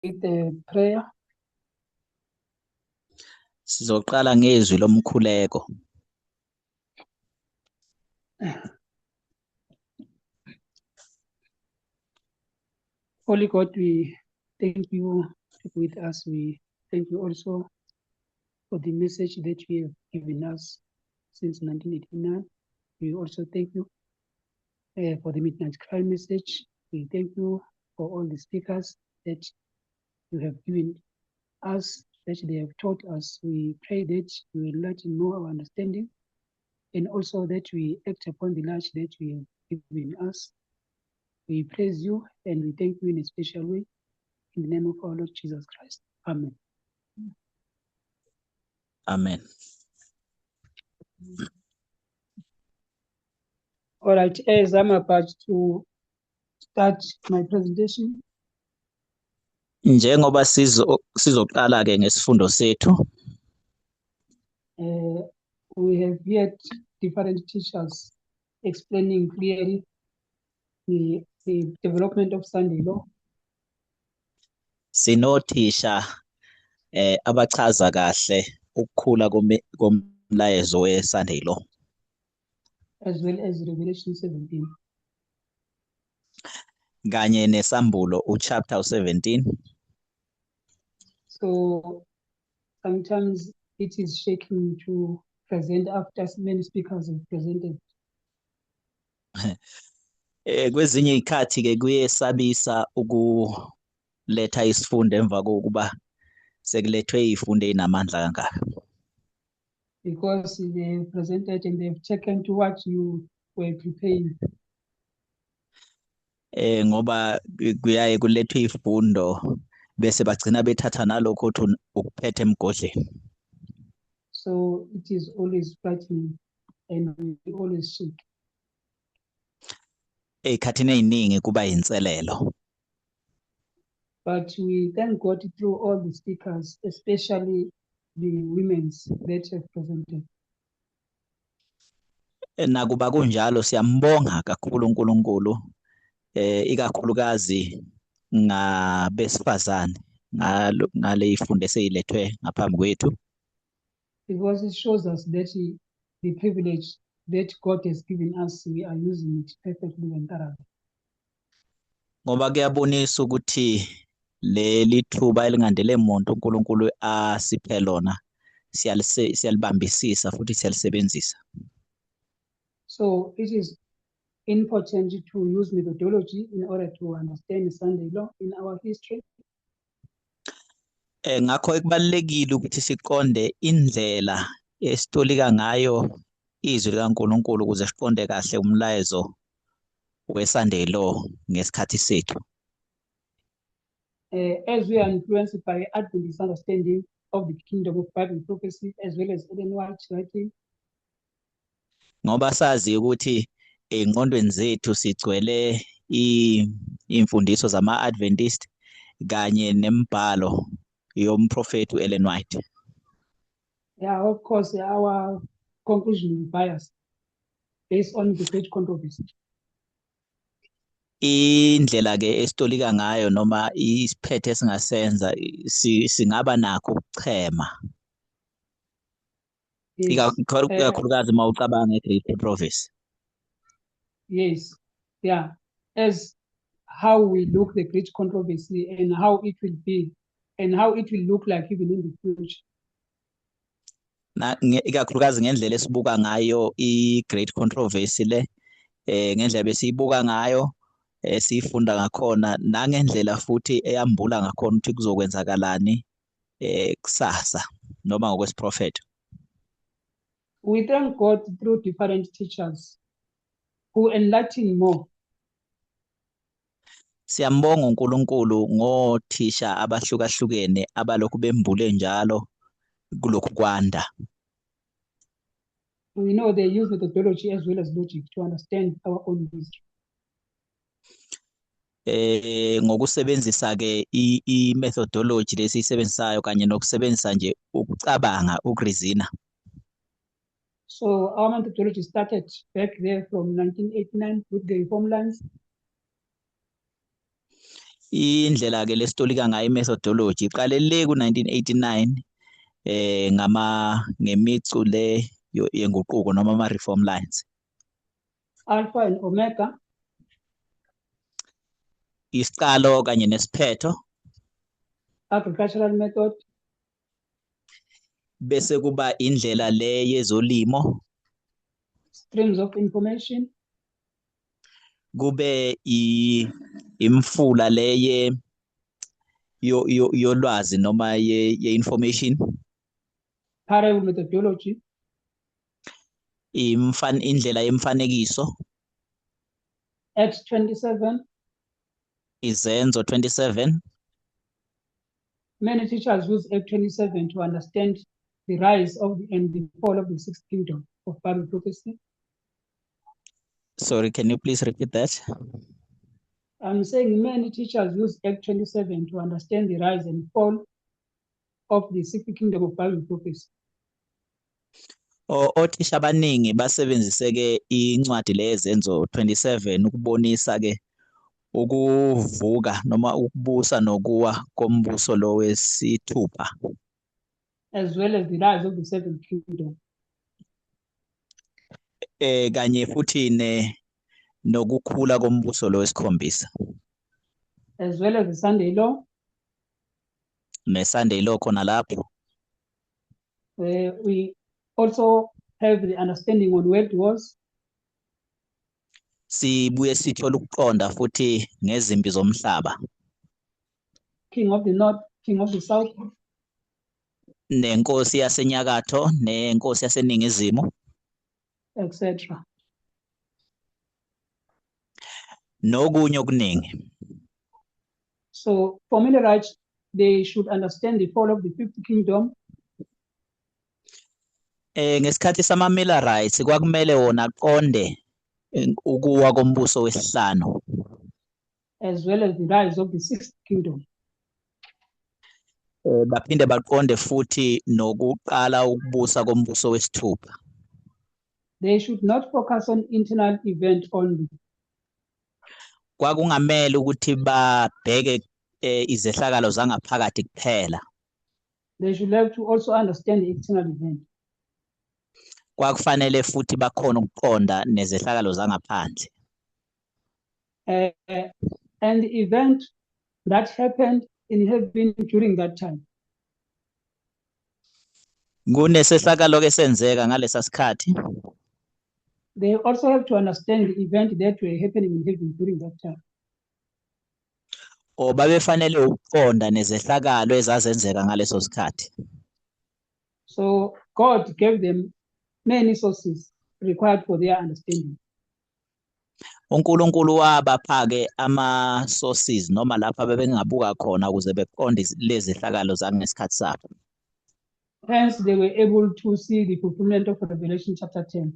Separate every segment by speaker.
Speaker 1: With the prayer.
Speaker 2: Sizoqala ngezwi lomkhuleko.
Speaker 1: Holy God, we thank you to be with us. We thank you also for the message that you have given us since 1989. We also thank you for the Midnight Cry message. We thank you for all the speakers that you have given us, that they have taught us. We pray that you will enlighten more our understanding, and also that we act upon the light that you have given us. We praise you and we thank you in a special way. In the name of our Lord Jesus Christ. Amen.
Speaker 2: Amen.
Speaker 1: All right, as I'm about to start my presentation.
Speaker 2: Njengoba sizoqala ke ngesifundo sethu.
Speaker 1: We have heard different teachers explaining clearly the development of Sunday law.
Speaker 2: Sinothisha abachaza kahle ukukhula komlayezo we-Sunday law.
Speaker 1: As well as Revelation 17.
Speaker 2: Kanye nesambulo uchapter 17.
Speaker 1: So sometimes it is shaking to present after many speakers have presented.
Speaker 2: Kwezinye izikhathi ke kuyesabisa ukuletha isifundo emva kokuba sekulethwe izifundo ezinamandla kangaka.
Speaker 1: Because they presented and they've taken to what you were preparing.
Speaker 2: Ngoba kuyaye kulethwe izifundo bese bagcina bethatha nalokho uthi ukuphethe emgodleni.
Speaker 1: So it is always frightening and we always shake.
Speaker 2: Ezikhathini eziningi kuba inselelo.
Speaker 1: But we thank God through all the speakers, especially the women's that have presented.
Speaker 2: Nakuba kunjalo siyambonga kakhulu uNkulunkulu ikakhulukazi ngabesifazane ngale ifundo eseyilethwe ngaphambi kwethu.
Speaker 1: Because it shows us that the privilege that God has given us, we are using it perfectly and thoroughly.
Speaker 2: Ngoba kuyabonisa ukuthi leli thuba elingandele umuntu uNkulunkulu asiphe lona siyalibambisisa futhi siyalisebenzisa.
Speaker 1: So it is important to use methodology in order to understand Sunday law in our history.
Speaker 2: Ngakho kubalulekile ukuthi siqonde indlela esitolika ngayo izwi likaNkulunkulu ukuze siqonde kahle umlayezo weSunday law ngesikhathi sethu.
Speaker 1: As we are influenced by Adventist understanding of the kingdom of Bible prophecy as well as Ellen White writing.
Speaker 2: Ngoba sazi ukuthi engqondweni zethu sigcwele imfundiso zama-Adventist kanye nembhalo yomprofeti Ellen White.
Speaker 1: Yeah, of course our conclusion is biased based on the great controversy.
Speaker 2: Indlela ke esitolika ngayo noma isiphethe esingasenza singaba nakho ukuchema. Ikakhulukazi uma ucabanga nge-Great Controversy.
Speaker 1: Yes, yeah, as how we look the Great Controversy and how it will be and how it will look like even in the future.
Speaker 2: Na ikakhulukazi ngendlela esibuka ngayo i-Great Controversy le, ngendlela besiyibuka ngayo, sifunda ngakhona nangendlela futhi eyambula ngakhona ukuthi kuzokwenzakalani kusasa noma ngokwesiprofetho.
Speaker 1: We thank God through different teachers who enlighten more.
Speaker 2: Siyambonga uNkulunkulu ngothisha abahlukahlukene abalokhu bembule njalo kulokhu kwanda.
Speaker 1: We know they use methodology as well as logic to understand our own history.
Speaker 2: Ngokusebenzisa ke i-methodology lesiyisebenzisayo kanye nokusebenzisa nje ukucabanga ukurizina.
Speaker 1: So our methodology started back there from 1989 with the reform lines.
Speaker 2: Indlela ke lesitolika ngayo imethodology iqale le ku-1989 ngama ngemicu le yenguquko noma ama reform lines.
Speaker 1: Alpha and Omega,
Speaker 2: isiqalo kanye nesiphetho,
Speaker 1: agricultural method,
Speaker 2: bese kuba indlela le yezolimo,
Speaker 1: streams of information,
Speaker 2: kube imfula le yolwazi noma ye information,
Speaker 1: parable methodology,
Speaker 2: indlela yemfanekiso,
Speaker 1: Acts 27.
Speaker 2: Izenzo 27.
Speaker 1: Many teachers use Acts 27 to understand the rise of and the fall of the sixth kingdom of Bible prophecy.
Speaker 2: Sorry, can you please repeat that?
Speaker 1: I'm saying many teachers use Acts 27 to understand the rise and fall of the sixth kingdom of Bible prophecy.
Speaker 2: Othisha abaningi basebenzise ke incwadi le yeZenzo 27 ukubonisa ke ukuvuka noma ukubusa nokuwa kombuso lo wesithupha,
Speaker 1: as well as the rise of the seventh kingdom.
Speaker 2: Kanye futhi ne nokukhula kombuso lo wesikhombisa,
Speaker 1: as well as the Sunday law,
Speaker 2: ne Sunday law khona lapho.
Speaker 1: We also have the understanding on world wars.
Speaker 2: Sibuye sithola ukuqonda futhi ngezimpi zomhlaba,
Speaker 1: King of the North, King of the South,
Speaker 2: nenkosi yasenyakatho nenkosi yaseningizimu,
Speaker 1: etc.
Speaker 2: Nokunye okuningi.
Speaker 1: So for Millerites, they should understand the fall of the fifth kingdom.
Speaker 2: Ngesikhathi sama Millerites kwakumele wona aqonde ukuwa kombuso wesihlanu,
Speaker 1: as well as the rise of the sixth kingdom.
Speaker 2: Baphinde baqonde futhi nokuqala ukubusa kombuso wesithupha.
Speaker 1: They should not focus on internal event only.
Speaker 2: Kwakungamele ukuthi babheke izehlakalo zangaphakathi kuphela.
Speaker 1: They should have to also understand the external event.
Speaker 2: Kwakufanele futhi bakhona ukuqonda nezehlakalo zangaphandle.
Speaker 1: And the event that happened in heaven during that time.
Speaker 2: Kunesehlakalo ke senzeka ngalesa sikhathi.
Speaker 1: They also have to understand the event that were happening in heaven during that time.
Speaker 2: O babefanele ukuqonda nezehlakalo ezazenzeka ngaleso sikhathi.
Speaker 1: So God gave them many sources required for their understanding.
Speaker 2: uNkulunkulu wabapha ke ama sources noma lapha bebengabuka khona ukuze beqonde lezi zehlakalo zangesikhathi sabo.
Speaker 1: Hence, they were able to see the fulfillment of Revelation chapter 10.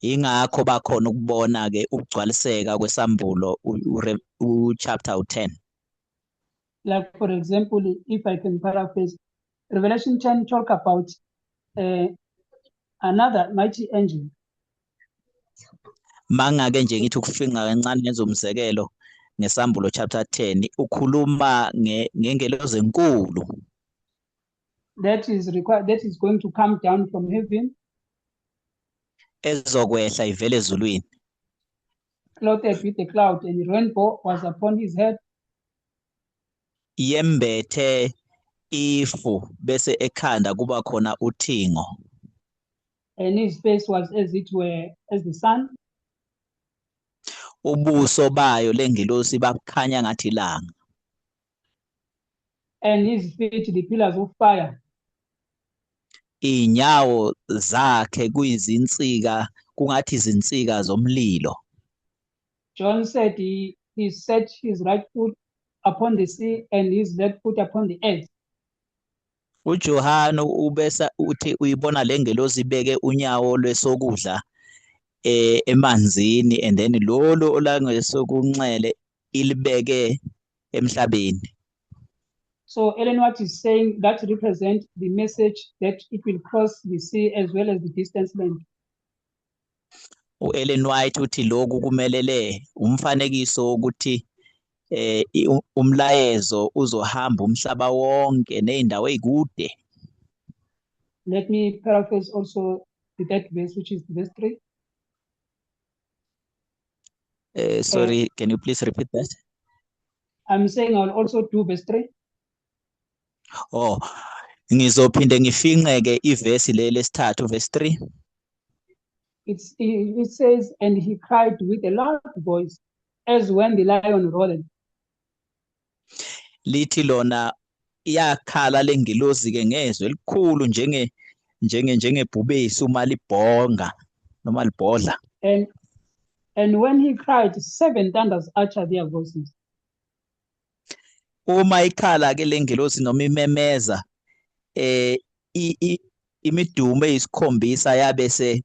Speaker 2: Ingakho bakhona ukubona ke ukugcwaliseka kwesambulo u chapter 10.
Speaker 1: Like, for example, if I can paraphrase, Revelation 10 talk about another mighty angel.
Speaker 2: Mangake nje ngithi ukufinqa kancane ngenza umzekelo ngesambulo chapter 10 ukhuluma ngengelozi enkulu
Speaker 1: that is required, that is going to come down from heaven,
Speaker 2: ezokwehla ivele ezulwini,
Speaker 1: clothed with a cloud, and the rainbow was upon his head,
Speaker 2: yembethe ifu bese ekhanda kuba khona uthingo,
Speaker 1: and his face was as it were as the sun,
Speaker 2: ubuso bayo lengilosi bakhanya ngathi ilanga,
Speaker 1: and his feet the pillars of fire.
Speaker 2: Inyawo zakhe kuyizinsika kungathi izinsika zomlilo.
Speaker 1: John said he set his right foot upon the sea and his left foot upon the earth.
Speaker 2: uJohane ubese uthi uyibona lengelosi ibeke unyawo lwesokudla emanzini, and then lolo olangesokunxele ilibeke emhlabeni.
Speaker 1: So Ellen White is saying that represent the message that it will cross the sea as well as the distance land.
Speaker 2: uEllen White uthi lokhu kumelele umfanekiso wokuthi Umlayezo uzohamba umhlaba wonke nezindawo ezikude.
Speaker 1: Let me paraphrase also the third verse, which is verse 3.
Speaker 2: Sorry, can you please repeat that?
Speaker 1: I'm saying I'll also do verse 3.
Speaker 2: Oh, ngizophinde ngifinqeke ivesi le lesithathu, verse 3.
Speaker 1: It says, and he cried with a loud voice, as when the lion roared.
Speaker 2: Lithi lona iyakhala lengilozi ke ngezwi elikhulu njengebhubesi uma libhonga noma libhodla.
Speaker 1: And when he cried, seven thunders uttered their voices.
Speaker 2: Uma ikhala ke lengilosi noma imemeza, imidumo eyisikhombisa yabe se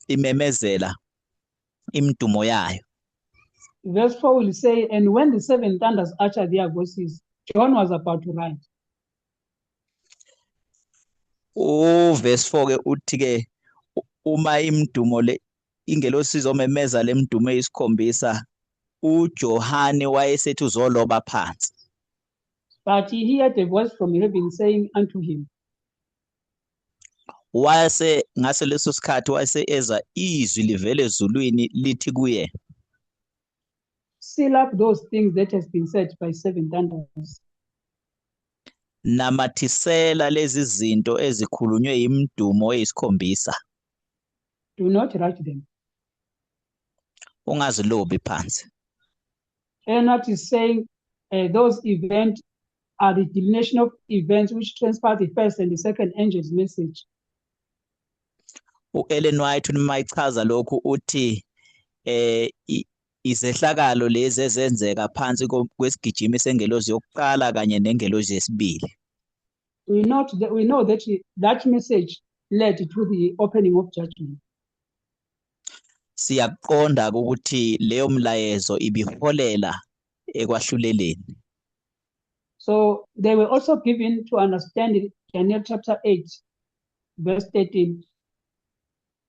Speaker 2: imemezela imidumo yayo.
Speaker 1: Verse 4 will say, and when the seven thunders uttered their voices, John was about to write.
Speaker 2: Verse 4 ke uthi ke uma imidumo le ingelosi izomemeza lemdumo eyisikhombisa, uJohane wayesethi uzoloba phansi.
Speaker 1: But he heard a voice from heaven saying unto him,
Speaker 2: Wase ngaso leso sikhathi wase eza izwi livele ezulwini lithi kuye,
Speaker 1: Seal up those things that has been said by seven thunders.
Speaker 2: Namathisela lezi zinto ezikhulunywe imidumo eyisikhombisa.
Speaker 1: Do not write them.
Speaker 2: Ungazilobi phansi.
Speaker 1: Enoch is saying those events are the delineation of events which transpired the first and the second angel's message.
Speaker 2: uEllen White uma ichaza lokhu uthi izehlakalo lezi ezenzeka phansi kwesigijimi sengelozi yokuqala kanye nengelozi yesibili.
Speaker 1: We know that that message led to the opening of judgment.
Speaker 2: Siyaqonda ukuthi leyo mlayezo ibiholela ekwahluleleni.
Speaker 1: So they were also given to understand Daniel chapter 8 verse 13.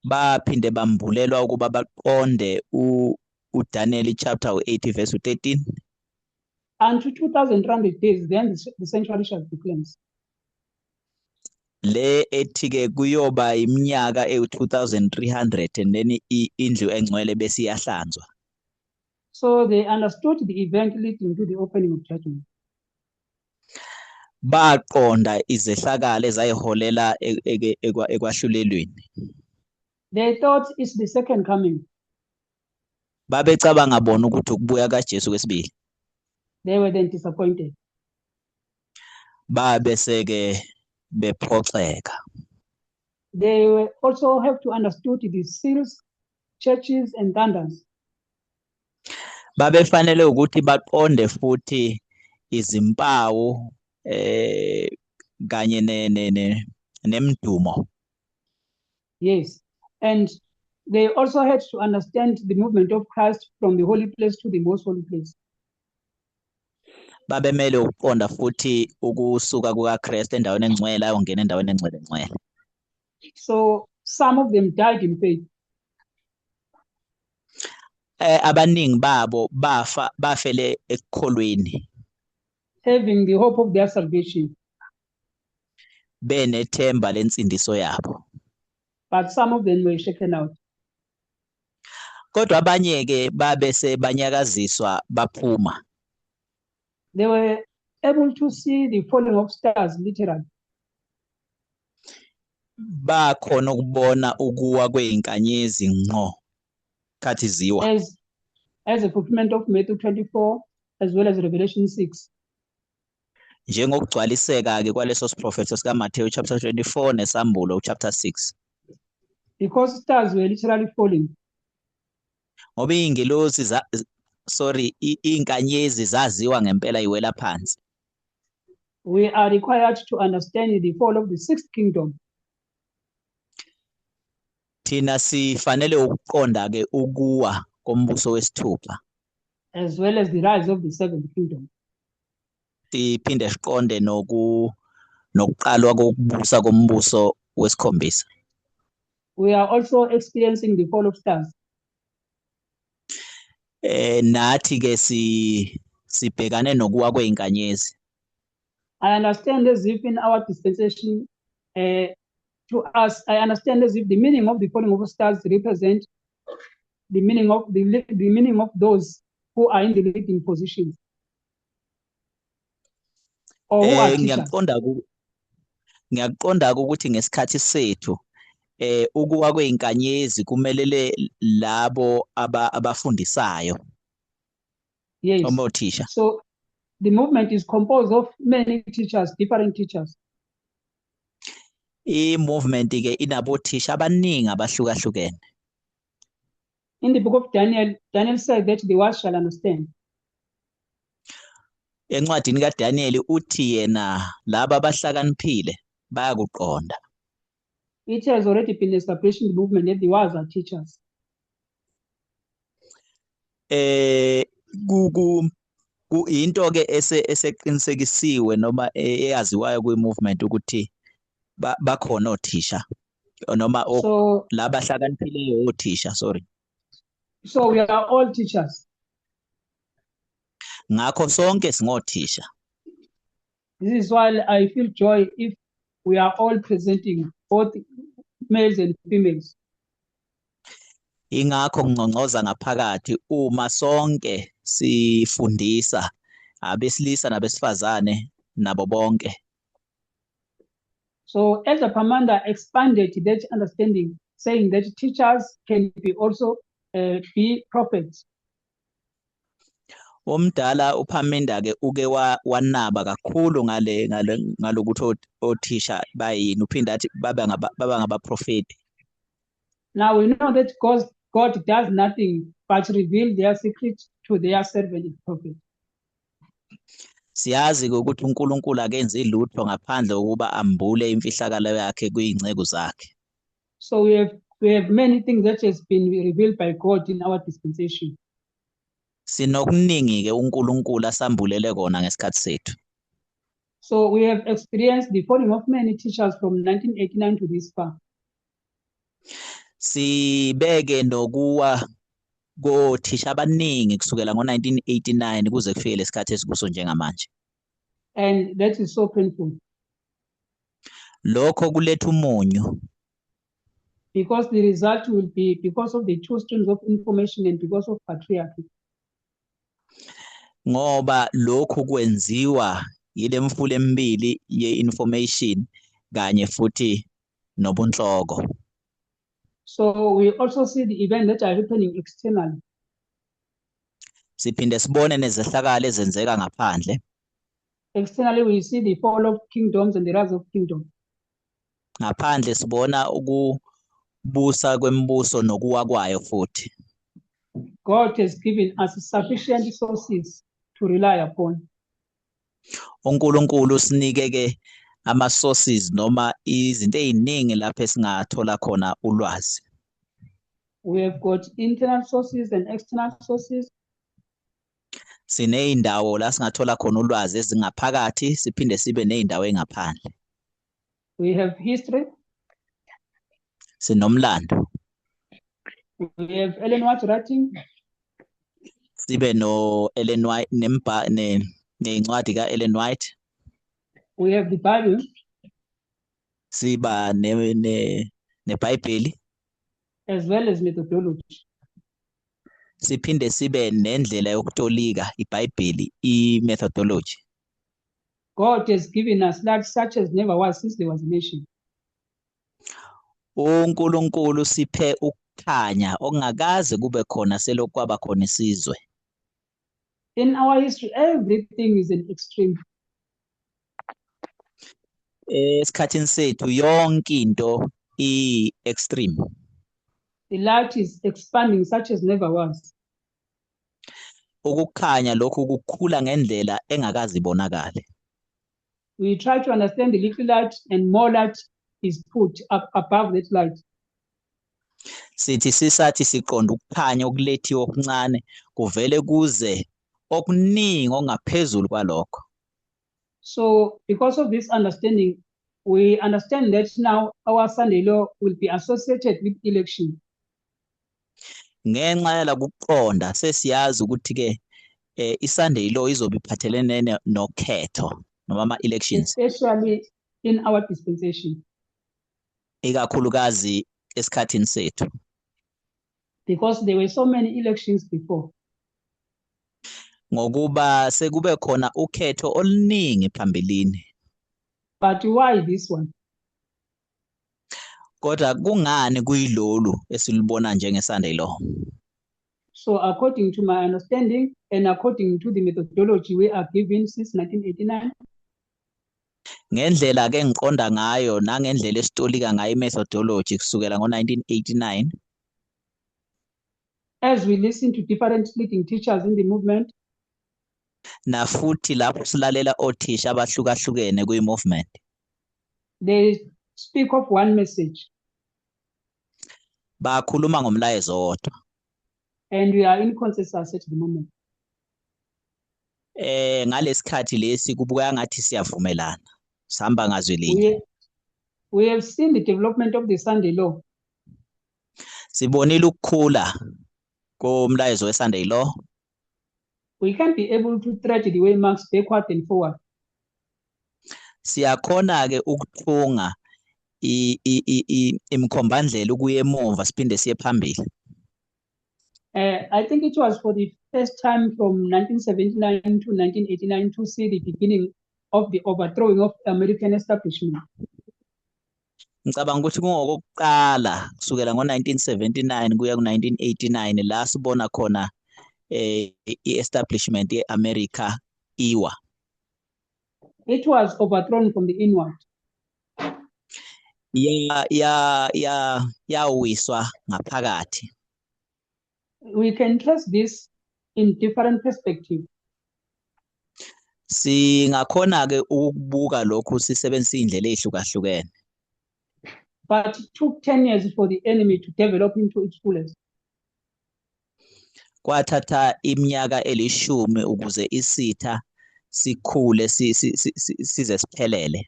Speaker 2: Baphinde bambulelwa ukuba baqonde uDaniel chapter 8 verse 13.
Speaker 1: Unto 2300 days, then the sanctuary shall be cleansed.
Speaker 2: Le ethi ke kuyoba iminyaka ewu2300 and then indlu engcwele bese iyahlanzwa.
Speaker 1: So they understood the event leading to the opening of judgment.
Speaker 2: Baqonda izehlakalo ezayiholela ekwahlulelweni.
Speaker 1: They thought it's the second coming.
Speaker 2: Babecabanga bona ukuthi ukubuya kaJesu kwesibili.
Speaker 1: They were then disappointed.
Speaker 2: Babeseke bephoxeka.
Speaker 1: They were also have to understood the seals, churches and thunders.
Speaker 2: Babefanele ukuthi baqonde futhi izimpawu kanye nemdumo.
Speaker 1: Yes, and they also had to understand the movement of Christ from the holy place to the most holy place.
Speaker 2: Babemele ukuqonda futhi ukusuka kukaKristu endaweni engcwele ayongena endaweni engcwele engcwele.
Speaker 1: So some of them died in faith.
Speaker 2: Abaningi babo bafa bafele ekukholweni.
Speaker 1: Having the hope of their salvation.
Speaker 2: Benethemba lensindiso yabo.
Speaker 1: But some of them were shaken out.
Speaker 2: Kodwa abanye ke babe sebanyakaziswa baphuma.
Speaker 1: They were able to see the falling of stars literally.
Speaker 2: Bakhona ukubona ukuwa kwezinkanyezi ngqo khathi ziwa.
Speaker 1: As a fulfillment of Matthew 24 as well as Revelation 6.
Speaker 2: Njengokugcwaliseka ke kwaleso siprofetho sika Matthew chapter 24 nesambulo chapter 6.
Speaker 1: Because stars were literally falling.
Speaker 2: Ngoba ingelosi sorry inkanyezi zaziwa ngempela iwela phansi.
Speaker 1: We are required to understand the fall of the sixth kingdom.
Speaker 2: Thina sifanele ukuqonda ke ukuwa kombuso wesithupha.
Speaker 1: As well as the rise of the seventh kingdom.
Speaker 2: Siphinde siqonde nokuqalwa kokubusa kombuso wesikhombisa.
Speaker 1: We are also experiencing the fall of stars.
Speaker 2: Nathi ke sibhekane nokuwa kwezinkanyezi.
Speaker 1: I understand as if in our dispensation, to us, I understand as if the meaning of the falling of stars represent the meaning of those who are in the leading positions or who are teachers.
Speaker 2: Ngiyakuqonda ukuthi ngesikhathi sethu ukuwa kwezinkanyezi kumelele labo abafundisayo.
Speaker 1: Yes.
Speaker 2: Omothisha.
Speaker 1: So the movement is composed of many teachers, different teachers.
Speaker 2: I-movement ke inabothisha abaningi abahlukahlukene.
Speaker 1: In the book of Daniel, Daniel said that the wise shall understand.
Speaker 2: Encwadini kaDaniel uthi yena laba abahlakaniphile bayakuqonda.
Speaker 1: It has already been established in the movement that the wise are teachers.
Speaker 2: Ku into ke eseqinisekisiwe noma eyaziwayo kwi-movement ukuthi bakhona othisha noma laba abahlakaniphileyo othisha, sorry.
Speaker 1: So we are all teachers.
Speaker 2: Ngakho sonke singothisha.
Speaker 1: This is why I feel joy if we are all presenting, both males and females.
Speaker 2: Ingakho ngingqongqoza ngaphakathi uma sonke sifundisa abesilisa nabesifazane nabo bonke.
Speaker 1: So Elder Pamanda expanded that understanding, saying that teachers can be also be prophets.
Speaker 2: Umdala uPaminda ke uke wanaba kakhulu ngale ngalokuthi othisha bayini, uphinda athi baba ngabaprofeti.
Speaker 1: Now we know that God does nothing but reveal their secret to their servant and prophet.
Speaker 2: Siyazi ukuthi uNkulunkulu akenzi lutho ngaphandle kokuba ambule imfihlakalo yakhe kuyinceku zakhe.
Speaker 1: So we have many things that has been revealed by God in our dispensation.
Speaker 2: Sinokuningi ke uNkulunkulu asambulele kona ngesikhathi sethu.
Speaker 1: So we have experienced the falling of many teachers from 1989 to this far.
Speaker 2: Sibeke nokuwa kothisha abaningi kusukela ngo-1989 kuze kufike lesikhathi esikuso njengamanje.
Speaker 1: And that is so painful.
Speaker 2: Lokho kuletha umunyu.
Speaker 1: Because the result will be because of the two streams of information and because of patriarchy.
Speaker 2: Ngoba lokhu kwenziwa yile mfula emibili ye-information kanye futhi nobunhloko.
Speaker 1: So we also see the events that are happening externally.
Speaker 2: Siphinde sibone nezehlakalo ezenzeka ngaphandle.
Speaker 1: Externally we see the fall of kingdoms and the rise of kingdoms.
Speaker 2: Ngaphandle sibona ukubusa kwemibuso nokuwa kwayo futhi.
Speaker 1: God has given us sufficient sources to rely upon.
Speaker 2: uNkulunkulu usinike ke ama sources noma izinto eziningi lapho esingathola khona ulwazi.
Speaker 1: We have got internal sources and external sources.
Speaker 2: Sineyindawo la singathola khona ulwazi ezingaphakathi, siphinde sibe neyindawo engaphandle.
Speaker 1: We have history.
Speaker 2: Sinomlando.
Speaker 1: We have Ellen White writing.
Speaker 2: Sibe no Ellen White nencwadi ka Ellen White.
Speaker 1: We have the Bible.
Speaker 2: Siba neBhayibheli.
Speaker 1: As well as methodology.
Speaker 2: Siphinde sibe nendlela yokutolika iBhayibheli, i-methodology.
Speaker 1: God has given us light such as never was since there was a nation.
Speaker 2: uNkulunkulu siphe ukukhanya okungakaze kube khona selokhu kwaba khona isizwe.
Speaker 1: In our history, everything is an extreme.
Speaker 2: Esikhathini sethu yonke into i-extreme.
Speaker 1: The light is expanding such as never was.
Speaker 2: Ukukhanya lokhu kukhula ngendlela engakaze ibonakale.
Speaker 1: We try to understand the little light and more light is put up above that light.
Speaker 2: Sithi sisathi siqonda ukukhanya okulethiwe okuncane kuvele kuze okuningi okungaphezulu kwalokho.
Speaker 1: So because of this understanding, we understand that now our Sunday law will be associated with election.
Speaker 2: Ngenxa yalakuqonda sesiyazi ukuthi ke iSunday law izobe iphathelene nokhetho noma ama-elections,
Speaker 1: especially in our dispensation,
Speaker 2: ikakhulukazi esikhathini sethu,
Speaker 1: because there were so many elections before.
Speaker 2: Ngokuba sekube khona ukhetho oluningi phambilini.
Speaker 1: But why this one?
Speaker 2: Kodwa kungani kuyilolu esilubona njenge-Sunday law?
Speaker 1: So according to my understanding and according to the methodology we are given since 1989,
Speaker 2: Ngendlela ke ngiqonda ngayo nangendlela esitolika ngayo i-methodology kusukela ngo-1989,
Speaker 1: as we listen to different leading teachers in the movement,
Speaker 2: nafuthi lapho silalela othisha abahlukahlukene kwi-movement,
Speaker 1: they speak of one message.
Speaker 2: Bakhuluma ngomlayezo owodwa.
Speaker 1: And we are in consensus at the moment.
Speaker 2: Ngalesikhathi lesi kubukeka ngathi siyavumelana, sihamba ngazwi linye.
Speaker 1: We have seen the development of the Sunday law.
Speaker 2: Sibonile ukukhula komlayezo we-Sunday law.
Speaker 1: We can be able to thread the waymarks backward and forward.
Speaker 2: Siyakhona ke ukuthunga imikhombandlela ukuya emuva siphinde siye phambili.
Speaker 1: I think it was for the first time from 1979 to 1989 to see the beginning of the overthrowing of American establishment.
Speaker 2: Ngicabanga ukuthi kungokokuqala kusukela ngo-1979 kuya ku-1989 la sibona khona i-establishment ye-America iwa.
Speaker 1: It was overthrown from the inward.
Speaker 2: Ya ya ya yawiswa ngaphakathi.
Speaker 1: We can trace this in different perspectives.
Speaker 2: Singakhona ke ukubuka lokhu sisebenzisa indlela ezihlukahlukene.
Speaker 1: But it took 10 years for the enemy to develop into its fullest.
Speaker 2: Kwathatha iminyaka 10 ukuze isitha sikhule size siphelele.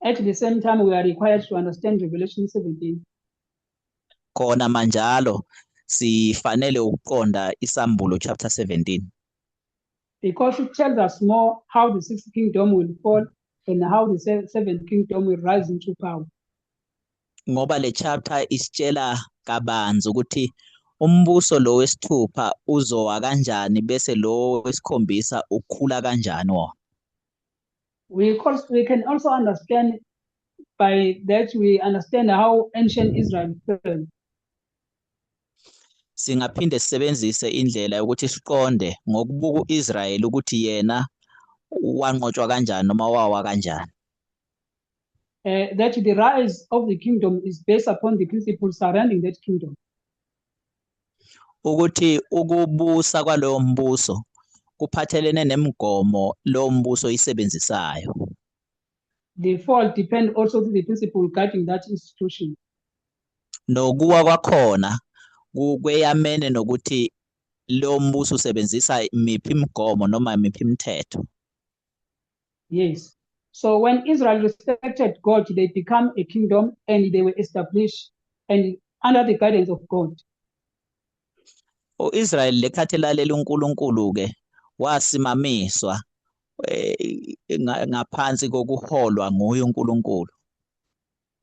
Speaker 1: At the same time, we are required to understand Revelation 17.
Speaker 2: Khona manjalo sifanele ukuqonda isambulo chapter 17.
Speaker 1: Because it tells us more how the sixth kingdom will fall and how the seventh kingdom will rise into power.
Speaker 2: Ngoba le chapter isitshela kabanzi ukuthi umbuso lo wesithupha uzowa kanjani bese lo wesikhombisa ukhula kanjani wona.
Speaker 1: We can also understand by that we understand how ancient Israel fell.
Speaker 2: Singaphinde sisebenzise indlela yokuthi siqonde ngokubuka uIsrael ukuthi yena wanqotshwa kanjani noma wawa kanjani.
Speaker 1: That the rise of the kingdom is based upon the principles surrounding that kingdom.
Speaker 2: Ukuthi ukubusa kwalowo mbuso kuphathelene nemigomo lo mbuso isebenzisayo.
Speaker 1: The fall depend also to the principle guiding that institution.
Speaker 2: Nokuwa kwakhona kweyamene nokuthi lo mbuso usebenzisa miphi imigomo noma miphi imithetho.
Speaker 1: Yes. So when Israel respected God, they become a kingdom and they were established and under the guidance of God.
Speaker 2: uIsrael lekhathi elalela uNkulunkulu ke wasimamiswa ngaphansi kokuholwa nguye uNkulunkulu.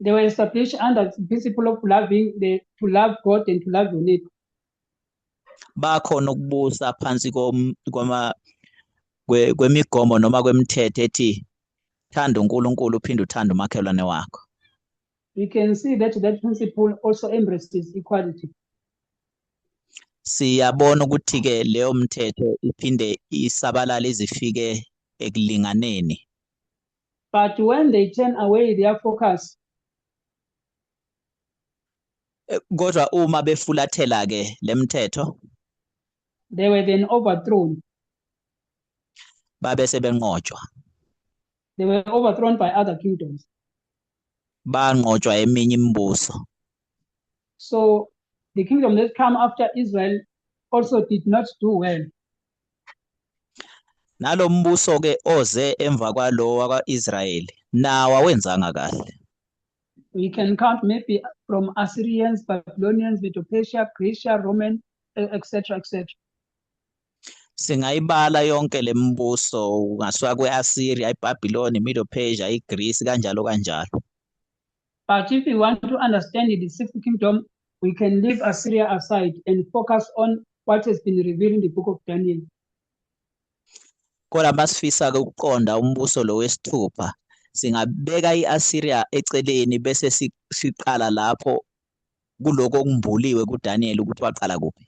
Speaker 1: They were established under the principle of to love God and to love your neighbor.
Speaker 2: Bakhona ukubusa phansi kwemigomo noma kwemithetho ethi thanda uNkulunkulu uphinde uthande umakhelwane wakho.
Speaker 1: We can see that that principle also embraces equality.
Speaker 2: Siyabona ukuthi ke leyo mthetho iphinde isabalale izifike ekulinganeni.
Speaker 1: But when they turn away their focus,
Speaker 2: Kodwa uma befulathela ke lemthetho,
Speaker 1: they were then overthrown.
Speaker 2: Babe sebenqotshwa.
Speaker 1: They were overthrown by other kingdoms.
Speaker 2: Banqotshwa eminye imibuso.
Speaker 1: So the kingdom that came after Israel also did not do well.
Speaker 2: Nalombuso ke oze emva kwalo wakwaIsrael nawo awenzanga kahle.
Speaker 1: We can count maybe from Assyrians, Babylonians, Medo-Persia, Grecia, Roman, etc., etc.
Speaker 2: Singayibala yonke lembuso ungasuka kwe-Assyria, iBabylon, iMedo-Persia, iGreece, kanjalo kanjalo.
Speaker 1: But if we want to understand the sixth kingdom, we can leave Assyria aside and focus on what has been revealed in the book of Daniel.
Speaker 2: Kodwa masifisa-ke ukuqonda umbuso lo wesithupha, singabeka i-Assyria eceleni bese siqala lapho kuloko okumbuliwe kuDaniel ukuthi waqala kuphi.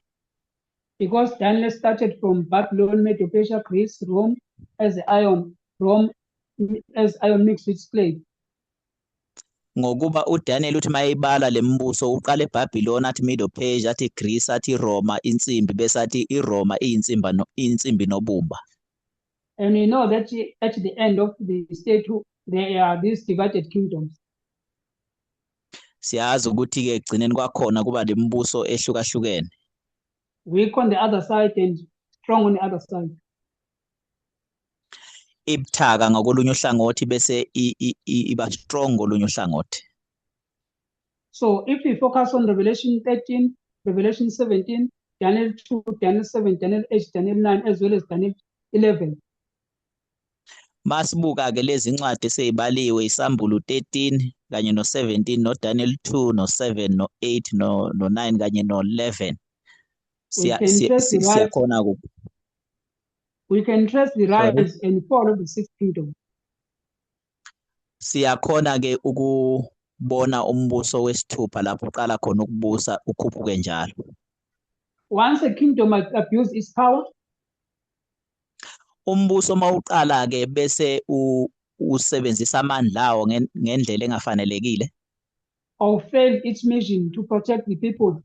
Speaker 1: Because Daniel started from Babylon, Medo-Persia, Greece, Rome as iron, Rome as iron mixed with clay.
Speaker 2: Ngokuba uDaniel uthi mayibala lembuso uqala eBabylon, athi Medo-Persia, athi Greece, athi Roma insimbi, bese athi iRoma iyinsimba no, insimbi nobumba.
Speaker 1: And we know that at the end of the state there are these divided kingdoms.
Speaker 2: Siyazi ukuthi ke egcineni kwakhona kuba lembuso ehlukahlukene.
Speaker 1: Weak on the other side and strong on the other side.
Speaker 2: Ibuthaka ngakolunye uhlangothi bese iba strong ngolunye uhlangothi.
Speaker 1: So if we focus on Revelation 13, Revelation 17, Daniel 2, Daniel 7, Daniel 8, Daniel 9, as well as Daniel 11.
Speaker 2: Masibuka ke lezi ncwadi esezibaliwe, iSambulo 13 kanye no17, noDaniel 2, no7, no8, no9 kanye no11. Siyakhona ku
Speaker 1: We can trace the rise and fall of the sixth kingdom.
Speaker 2: Siyakhona ke ukubona umbuso wesithupha lapho uqala khona ukubusa ukhuphuke njalo.
Speaker 1: Once a kingdom abused its power,
Speaker 2: umbuso mawuqala ke bese usebenzisa amandla awo ngendlela engafanelekile,
Speaker 1: or failed its mission to protect the people,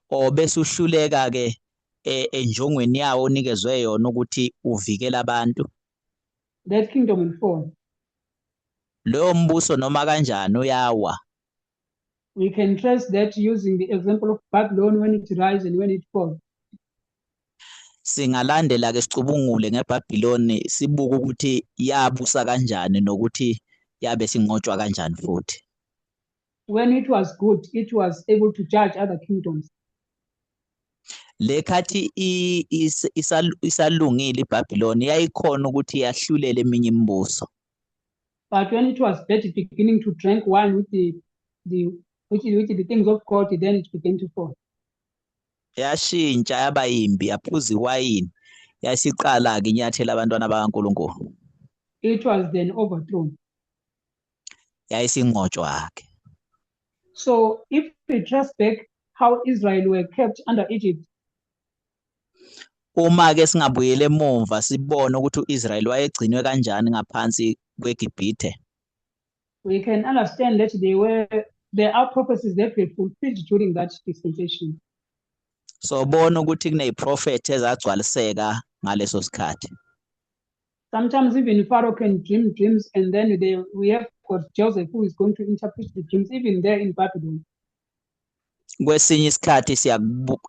Speaker 2: or bese uhluleka ke enjongweni yawo onikezwe yona ukuthi uvikele abantu,
Speaker 1: that kingdom will fall.
Speaker 2: Loyo mbuso noma kanjani uyawa.
Speaker 1: We can trace that using the example of Babylon when it rise and when it falls.
Speaker 2: Singalandela ke sicubungule ngeBabylon, sibuke ukuthi yabusa kanjani nokuthi yabe sinqotshwa kanjani futhi.
Speaker 1: When it was good, it was able to judge other kingdoms.
Speaker 2: Lekhathi isalungile iBabylon yayikhona ukuthi yahlulele eminye imibuso.
Speaker 1: But when it was bad, beginning to drink wine with the things of God, then it began to fall.
Speaker 2: Yashintsha yaba yimbi, yaphuza iwayini, yasiqala ke inyathela abantwana bakaNkulunkulu.
Speaker 1: It was then overthrown.
Speaker 2: Yayisinqotshwa ke.
Speaker 1: So if we trace back how Israel were kept under Egypt,
Speaker 2: uma ke singabuyela emumva sibone ukuthi uIsrael wayegcinwe kanjani ngaphansi kweGibhithe,
Speaker 1: we can understand that there are prophecies that were fulfilled during that dispensation.
Speaker 2: So bona ukuthi kuneziprofethi ezagcwaliseka ngaleso sikhathi.
Speaker 1: Sometimes even Pharaoh can dream dreams, and then we have got Joseph who is going to interpret the dreams, even there in Babylon.
Speaker 2: Kwesinye isikhathi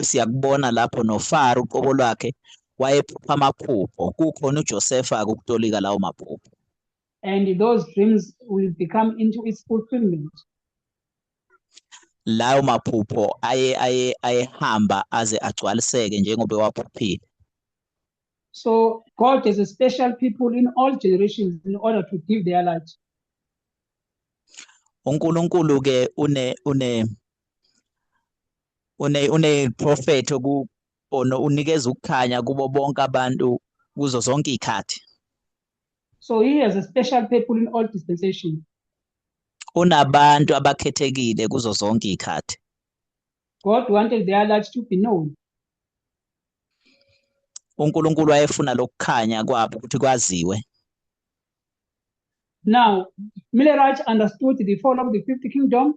Speaker 2: siyakubona lapho noFaro uqobo lwakhe wayephupha amaphupho, kukhona uJosepha ukutolika lawo maphupho.
Speaker 1: And those dreams will become into its fulfillment.
Speaker 2: Lawo maphupho aye aye ayehamba aze agcwaliseke njengoba waphuphile.
Speaker 1: So God has a special people in all generations in order to give their light.
Speaker 2: uNkulunkulu ke une prophet ku ono unikeza ukukhanya kubo bonke abantu kuzo zonke izikhathi.
Speaker 1: So he has a special people in all dispensations.
Speaker 2: Unabantu abakhethekile kuzo zonke izikhathi.
Speaker 1: God wanted their light to be known.
Speaker 2: uNkulunkulu wayefuna lokukhanya kwabo ukuthi kwaziwe.
Speaker 1: Now, Millerite understood the fall of the fifth kingdom.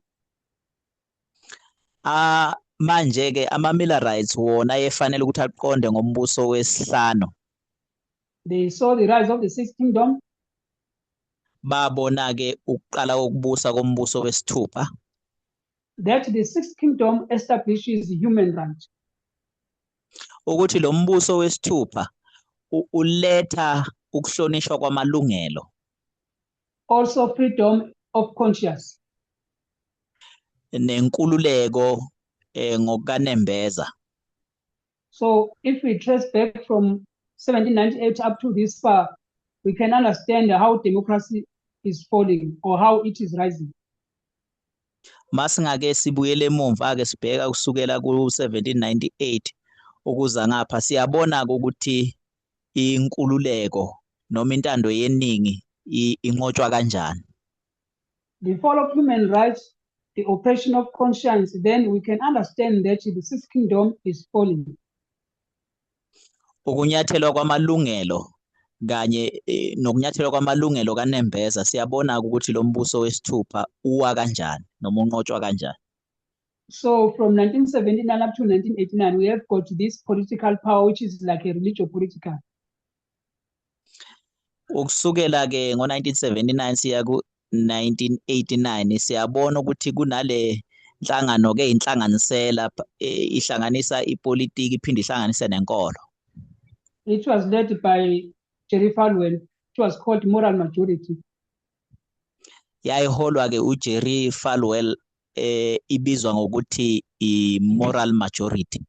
Speaker 2: Ah, manje ke ama Millerites wona ayefanele ukuthi aqonde ngombuso wesihlanu.
Speaker 1: They saw the rise of the sixth kingdom.
Speaker 2: Babona ke ukuqala kokubusa kombuso wesithupha.
Speaker 1: That the sixth kingdom establishes human rights.
Speaker 2: Ukuthi lo mbuso wesithupha uletha ukuhlonishwa kwamalungelo.
Speaker 1: Also freedom Of conscience.
Speaker 2: Nenkululeko ngokukanembeza.
Speaker 1: So if we trace back from 1798 up to this far, we can understand how democracy is falling or how it is rising.
Speaker 2: Masingake sibuyele emumva ke sibheka kusukela ku-1798 ukuza ngapha, siyabona ukuthi inkululeko noma intando yeningi inqotshwa kanjani.
Speaker 1: The fall of human rights, the oppression of conscience, then we can understand that the Sixth Kingdom is falling.
Speaker 2: Ukunyathelwa kwamalungelo kanye nokunyathelwa kwamalungelo kanembeza, siyabona ukuthi lo mbuso wesithupha uwa kanjani noma unqotshwa kanjani.
Speaker 1: So from 1979 up to 1989, we have got this political power, which is like a religious political.
Speaker 2: Ukusukela ke ngo-1979 siya ku-1989, siyabona ukuthi kunale nhlangano ke inhlanganisela, ihlanganisa ipolitiki iphinde ihlanganise nenkolo.
Speaker 1: It was led by Jerry Falwell. It was called Moral Majority.
Speaker 2: Yayiholwa ke uJerry Falwell, ibizwa ngokuthi i-Moral Majority.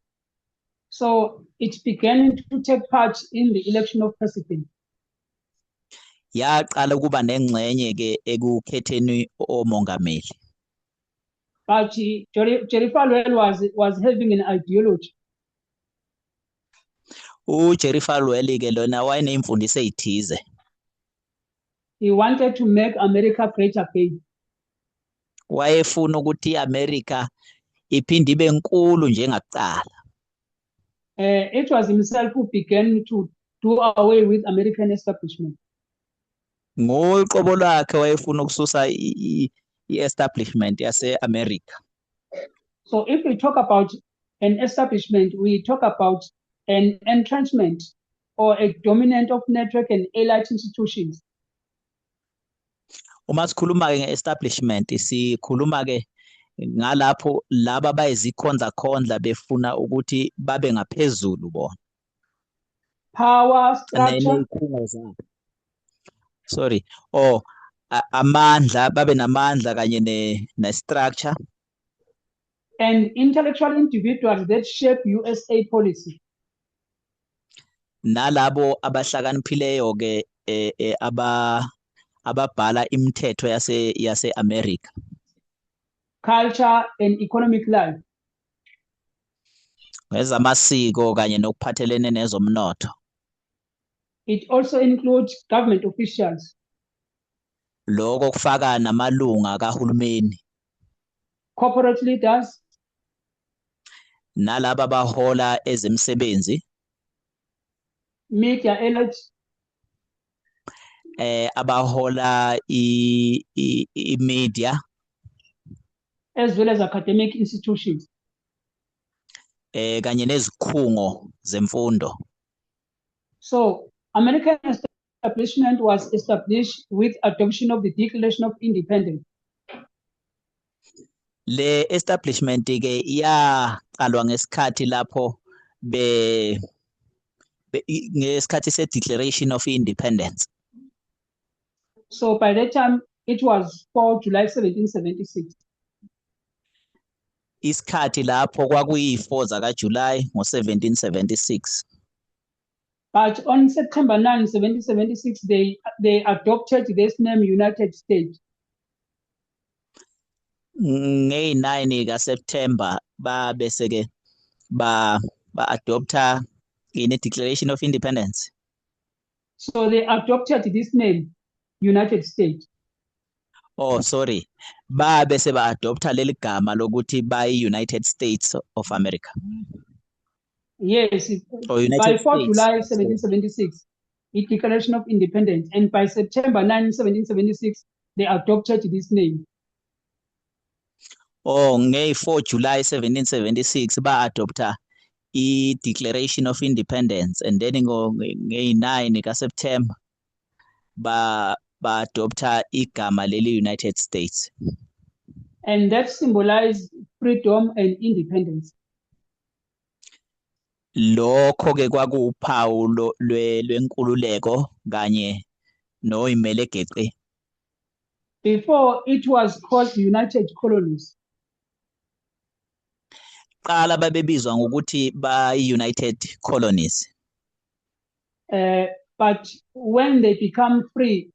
Speaker 1: So it began to take part in the election of president.
Speaker 2: Yaqala ukuba nengxenye ke ekukhetheni omongameli.
Speaker 1: But Jerry Falwell was having an ideology.
Speaker 2: uJerry Falwell ke lona wayeneyimfundiso ezithize.
Speaker 1: He wanted to make America great again.
Speaker 2: Wayefuna ukuthi iAmerica iphinde ibe nkulu njengakuqala.
Speaker 1: It was himself who began to do away with American establishment.
Speaker 2: Ngoqobo lwakhe wayefuna ukususa i-establishment yase-America.
Speaker 1: So if we talk about an establishment, we talk about an entrenchment or a dominant of network and elite institutions.
Speaker 2: Uma sikhuluma ke nge-establishment, sikhuluma ke ngalapho laba bayizikhonza khondla befuna ukuthi babe ngaphezulu bona.
Speaker 1: Power structure.
Speaker 2: Nezikhungo zabo. Sorry. Oh, amandla, babe namandla kanye ne structure.
Speaker 1: And intellectual individuals that shape USA policy.
Speaker 2: Nalabo abahlakaniphileyo ke ababhala imithetho yase America.
Speaker 1: Culture and economic life.
Speaker 2: Ngezamasiko kanye nokuphathelene nezomnotho.
Speaker 1: It also includes government officials.
Speaker 2: Lokho kufaka namalunga kahulumeni.
Speaker 1: Corporate leaders.
Speaker 2: Nalaba abahola ezemsebenzi.
Speaker 1: Media elite.
Speaker 2: Abahola i media.
Speaker 1: As well as academic institutions.
Speaker 2: Kanye nezikhungo zemfundo.
Speaker 1: So American establishment was established with adoption of the Declaration of Independence.
Speaker 2: Le establishment ke yaqalwa ngesikhathi lapho be ngesikhathi se Declaration of Independence.
Speaker 1: So by that time it was 4 July 1776.
Speaker 2: Isikhathi lapho kwakuyi-4 zaka July ngo-1776.
Speaker 1: But on September 9, 1776, they adopted this name, United States.
Speaker 2: Ngeyi-9 kaSeptember babe seke ba adopta in a Declaration of Independence.
Speaker 1: So they adopted this name, United States.
Speaker 2: Oh, sorry. Babe seba adopta leli gama lokuthi bayi United States of America.
Speaker 1: Yes,
Speaker 2: Or United
Speaker 1: by 4
Speaker 2: States.
Speaker 1: July 1776, the Declaration of Independence, and by September 9, 1776, they adopted this name.
Speaker 2: Oh, ngeyi-4 July 1776 ba adopta i-Declaration of Independence, and then ngeyi-9 kaSeptember ba adopta igama leli United States.
Speaker 1: And that symbolized freedom and independence.
Speaker 2: Lokho ke kwakuwuphawu lwenkululeko kanye noyimele geqe.
Speaker 1: Before it was called United Colonies.
Speaker 2: Qala babebizwa ngokuthi ba-United Colonies.
Speaker 1: But when they become free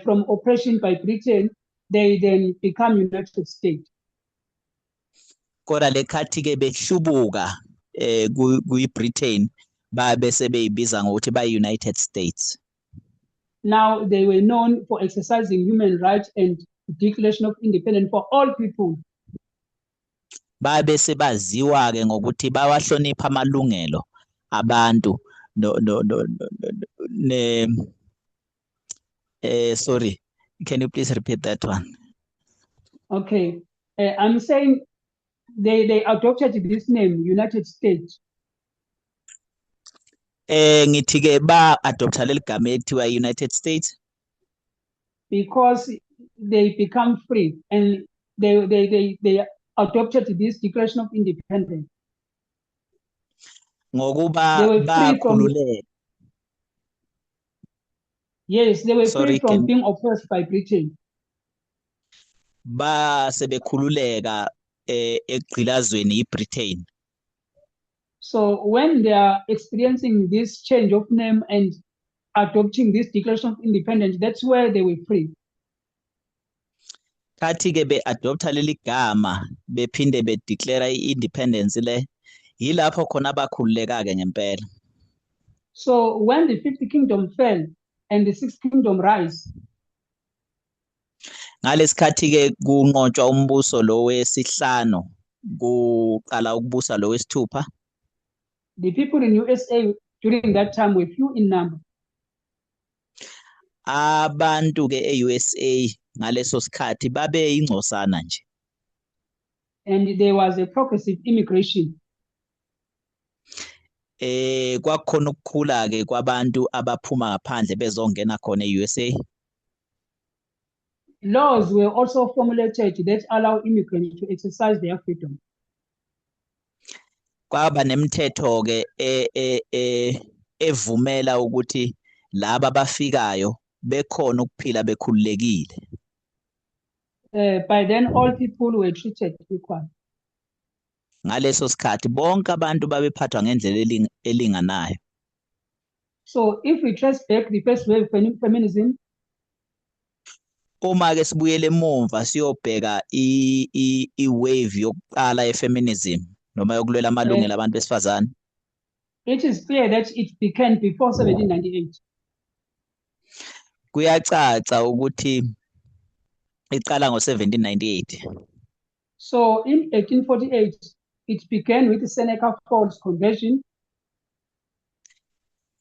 Speaker 1: from oppression by Britain, they then become United States.
Speaker 2: Kodwa lekhathi ke behlubuka kwi-Britain babe sebeyibiza ngokuthi ba-United States.
Speaker 1: Now they were known for exercising human rights and Declaration of Independence for all people.
Speaker 2: Babe sebaziwa ke ngokuthi bawahlonipha amalungelo abantu no no no ne sorry, can you please repeat that one?
Speaker 1: Okay, I'm saying they adopted this name, United States.
Speaker 2: Ngithi ke ba adopta leli gama ekuthiwa United States
Speaker 1: because they become free and they adopted this Declaration of Independence.
Speaker 2: Ngokuba bakhululeka.
Speaker 1: Yes, they were free from being oppressed by Britain.
Speaker 2: Ba sebekhululeka ekugqilazweni yiBritain.
Speaker 1: So when they are experiencing this change of name and adopting this Declaration of Independence, that's where they were free.
Speaker 2: Kathi ke be-adopta leli gama bephinde be-declare i-independence le, yilapho khona abakhululeka ke ngempela.
Speaker 1: So when the fifth kingdom fell and the sixth kingdom rise,
Speaker 2: ngalesikhathi ke kunqotshwa umbuso lo wesihlanu kuqala ukubusa lo wesithupha,
Speaker 1: the people in USA during that time were few in number.
Speaker 2: Abantu ke e-USA ngaleso sikhathi babe ingcosana nje.
Speaker 1: And there was a progressive immigration.
Speaker 2: Kwakukhona ukukhula ke kwabantu abaphuma ngaphandle bezongena khona e-USA.
Speaker 1: Laws were also formulated that allow immigrants to exercise their freedom.
Speaker 2: Kwaba nemithetho ke evumela ukuthi laba abafikayo bekhona ukuphila bekhululekile.
Speaker 1: By then all people were treated equal.
Speaker 2: Ngaleso sikhathi bonke abantu babephathwa ngendlela elinganayo.
Speaker 1: So if we trace back the first wave of feminism,
Speaker 2: uma ke sibuyele emumva siyobheka i-wave yokuqala ye-feminism noma yokulwela amalungelo abantu besifazane,
Speaker 1: it is clear that it began before 1798.
Speaker 2: Kuyacaca ukuthi iqala ngo-1798.
Speaker 1: So in 1848 it began with the Seneca Falls Convention.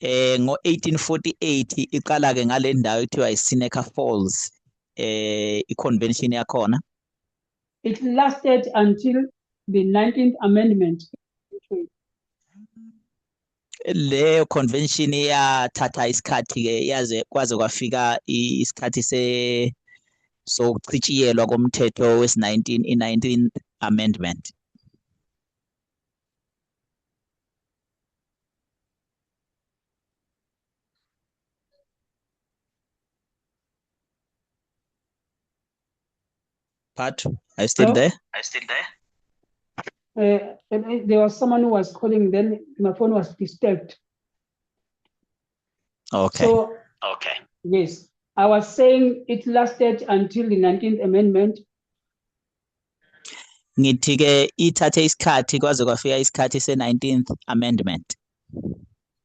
Speaker 2: Ngo-1848 iqala ke ngale ndawo ekuthiwa i-Seneca Falls, i-convention yakhona.
Speaker 1: It lasted until the 19th Amendment.
Speaker 2: Leyo convention yathatha isikhathi ke yaze kwaze kwafika isikhathi se sokuchitshiyelwa komthetho wesi-19, i-19th Amendment. Pat, are you still there?
Speaker 1: Are you still there? And there was someone who was calling, then my phone was disturbed.
Speaker 2: Okay.
Speaker 1: So,
Speaker 2: okay.
Speaker 1: Yes, I was saying it lasted until the 19th Amendment.
Speaker 2: Ngithi ke ithathe isikhathi kwaze kwafika isikhathi se-19th Amendment.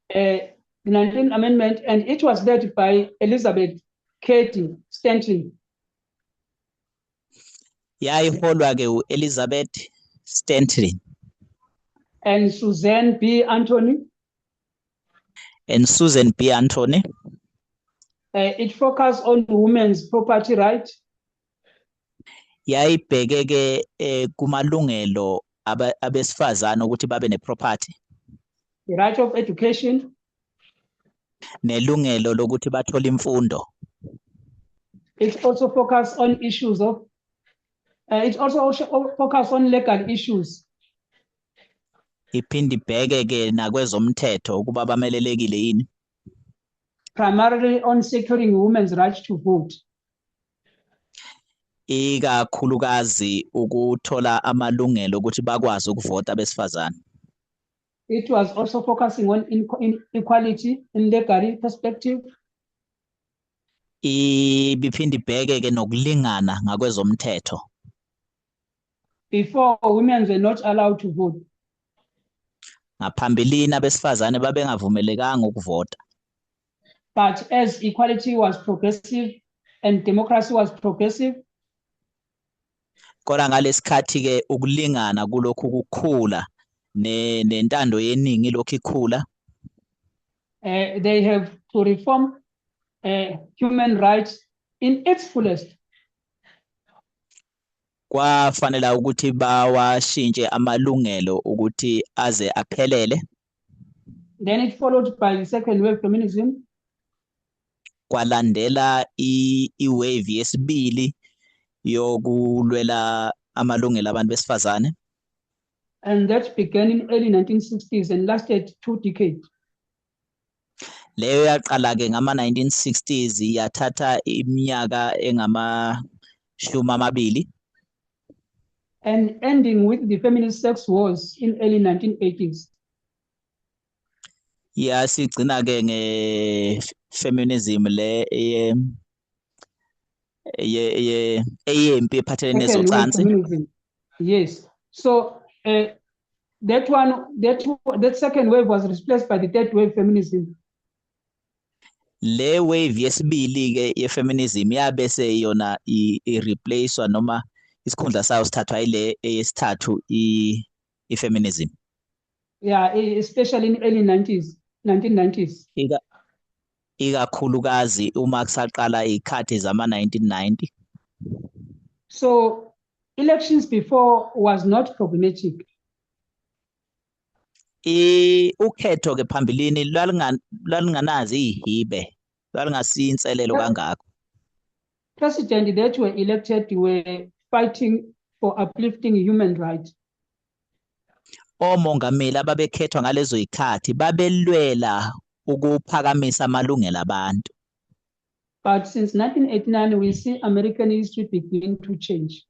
Speaker 1: The 19th Amendment, and it was led by Elizabeth Cady Stanton.
Speaker 2: Yayiholwa ke u-Elizabeth Stanton
Speaker 1: and Susan B. Anthony.
Speaker 2: And Susan B. Anthony.
Speaker 1: It focused on women's property right.
Speaker 2: Yayibheke ke kumalungelo abesifazane ukuthi babe neproperty.
Speaker 1: The right of education.
Speaker 2: Nelungelo lokuthi bathole imfundo.
Speaker 1: It also focused on issues of it also focused on legal issues.
Speaker 2: Iphinde ibheke ke nakwezomthetho ukuba bamelelekile yini.
Speaker 1: Primarily on securing women's right to vote.
Speaker 2: Ikakhulukazi ukuthola amalungelo ukuthi bakwazi ukuvota abesifazane.
Speaker 1: It was also focusing on inequality in legal perspective.
Speaker 2: Ibiphinde ibheke ke nokulingana ngakwezomthetho.
Speaker 1: Before, women were not allowed to vote.
Speaker 2: Ngaphambilini abesifazane babengavumelekanga ukuvota.
Speaker 1: But as equality was progressive and democracy was progressive,
Speaker 2: kodwa ngalesikhathi ke ukulingana kulokhu kukhula nentando yeningi lokhu ikhula,
Speaker 1: they have to reform human rights in its fullest.
Speaker 2: Kwafanela ukuthi bawashintshe amalungelo ukuthi aze aphelele.
Speaker 1: Then it followed by the second wave feminism.
Speaker 2: Kwalandela i-wave yesibili yokulwela amalungelo abantu besifazane.
Speaker 1: And that began in early 1960s and lasted 2 decades.
Speaker 2: Leyo yaqala ke ngama 1960s, yathatha iminyaka engama-20.
Speaker 1: And ending with the feminist sex wars in early 1980s.
Speaker 2: Yasigcina ke nge-feminism le eyempi ephathelene
Speaker 1: Second wave
Speaker 2: nezocansi.
Speaker 1: Feminism. Yes. So that one, that second wave was replaced by the third wave feminism.
Speaker 2: Le wave yesibili ke ye-feminism yabe seyona i-replacewa noma isikhundla sayo sithathwa ile eyesithathu i-feminism.
Speaker 1: Yeah, especially in early 90s, 1990s.
Speaker 2: Ikakhulukazi uma kusaqala izikhathi zama-1990.
Speaker 1: So elections before was not problematic.
Speaker 2: Ukhetho ke phambilini lwalunganazi izihibe, lwalungasiyo inselelo kangako.
Speaker 1: President that were elected were fighting for uplifting human rights.
Speaker 2: Omongameli ababekhethwa ngalezo zikhathi babelwela ukuphakamisa amalungelo abantu.
Speaker 1: But since 1989, we see American history begin to change.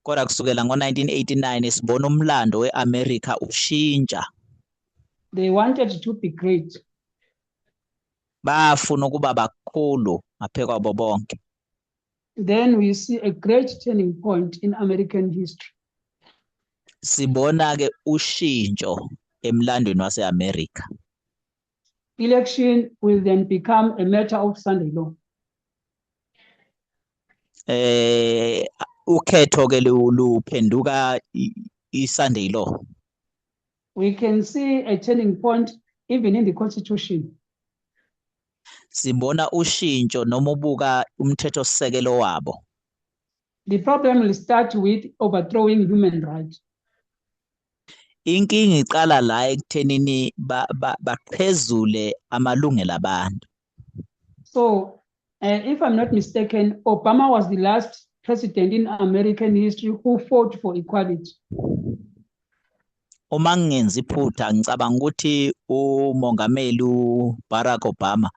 Speaker 2: Kodwa kusukela ngo-1989 sibona umlando we-America ushintsha.
Speaker 1: They wanted to be great.
Speaker 2: Bafuna ukuba bakhulu ngaphezu kwabo bonke.
Speaker 1: Then we see a great turning point in American history.
Speaker 2: Sibona ke ushintsho emlandweni wase-America.
Speaker 1: Election will then become a matter of Sunday law.
Speaker 2: Ukhetho ke luphenduka i-Sunday law.
Speaker 1: We can see a turning point even in the constitution.
Speaker 2: Sibona ushintsho noma ubuka umthetho sisekelo wabo.
Speaker 1: The problem will start with overthrowing human rights.
Speaker 2: Inkinga iqala la ekuthenini baqhezule amalungelo abantu.
Speaker 1: So, if I'm not mistaken, Obama was the last president in American history who fought for equality.
Speaker 2: Uma ngingenzi iphutha, ngicabanga ukuthi umongameli uBarack Obama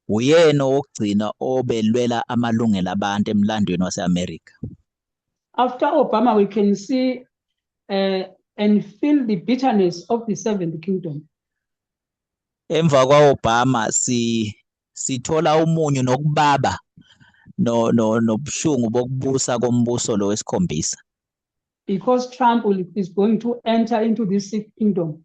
Speaker 2: uyena wokugcina obelwela amalungelo abantu emlandweni wase-America.
Speaker 1: After Obama, we can see and feel the bitterness of the seventh kingdom.
Speaker 2: Emva kwa-Obama si sithola umunyu nokubaba no no nobuhlungu bokubusa kombuso lo wesikhombisa.
Speaker 1: Because Trump is going to enter into this sixth kingdom.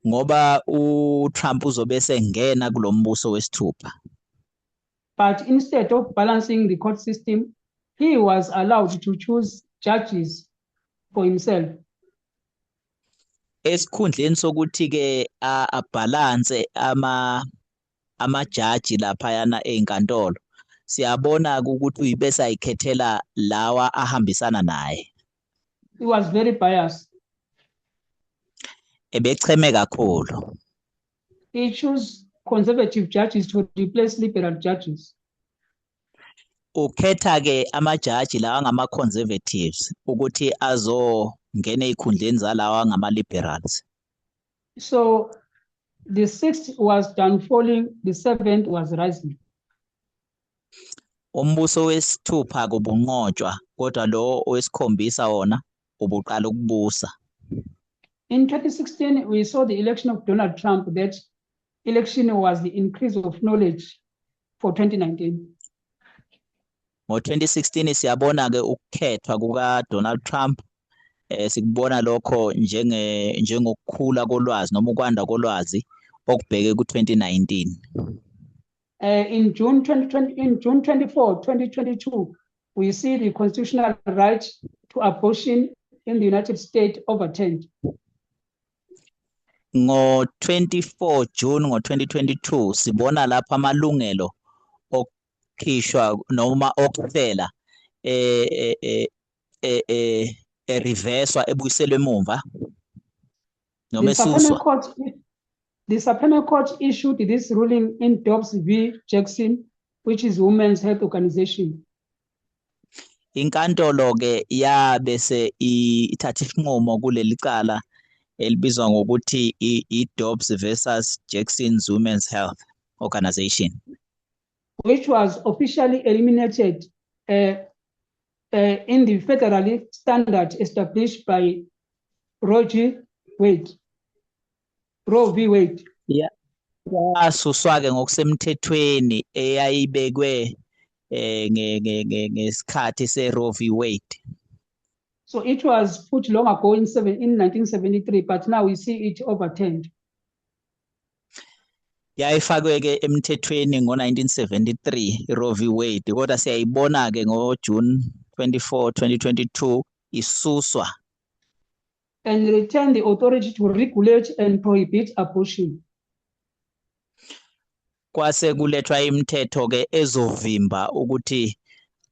Speaker 2: Ngoba uTrump uzobe sengena kulombuso wesithupha.
Speaker 1: But instead of balancing the court system, he was allowed to choose judges for himself.
Speaker 2: Esikhundleni sokuthi ke abalance amajaji laphayana einkantolo, siyabona ukuthi uyibese ayikhethela lawa ahambisana naye.
Speaker 1: He was very biased.
Speaker 2: Ebecheme kakhulu.
Speaker 1: He chose conservative judges to replace liberal judges.
Speaker 2: Ukhetha ke amajaji lawa ngama conservatives ukuthi azongena ezikhundleni zalawa ngama liberals.
Speaker 1: So the sixth was downfalling, the seventh was rising.
Speaker 2: Umbuso wesithupha kubunqotshwa, kodwa lo owesikhombisa wona ubuqala ukubusa.
Speaker 1: In 2016, we saw the election of Donald Trump. That election was the increase of knowledge for 2019.
Speaker 2: Ngo-2016 siyabona ke ukukhethwa kuka Donald Trump, sikubona lokho njengokukhula kolwazi noma ukwanda kolwazi okubheke ku-2019.
Speaker 1: In June 2020, in June 24, 2022, we see the constitutional right to abortion in the United States overturned.
Speaker 2: Ngo-24 June ngo-2022 sibona lapha amalungelo okukhishwa noma okuhlela ereverswa, ebuyiselwe emumva noma
Speaker 1: The Supreme
Speaker 2: esuswa.
Speaker 1: Court, the Supreme Court issued this ruling in Dobbs v. Jackson, which is Women's Health Organization.
Speaker 2: Inkantolo ke yabe se ithatha isinqumo kuleli cala elibizwa ngokuthi i-Dobbs versus Jackson's Women's Health Organization,
Speaker 1: which was officially eliminated in the federal standard established by Roe v. Wade. Roe v. Wade.
Speaker 2: Yasuswa ke ngokusemthethweni eyayibekwe ngesikhathi se-Roe v. Wade.
Speaker 1: So it was put long ago in 1973, but now we see it overturned.
Speaker 2: Yayifakwe ke emthethweni ngo-1973 i-Roe v. Wade, kodwa siyayibona ke ngo-June 24 2022 isuswa.
Speaker 1: And return the authority to regulate and prohibit abortion.
Speaker 2: Kwase kulethwa imithetho ke ezovimba ukuthi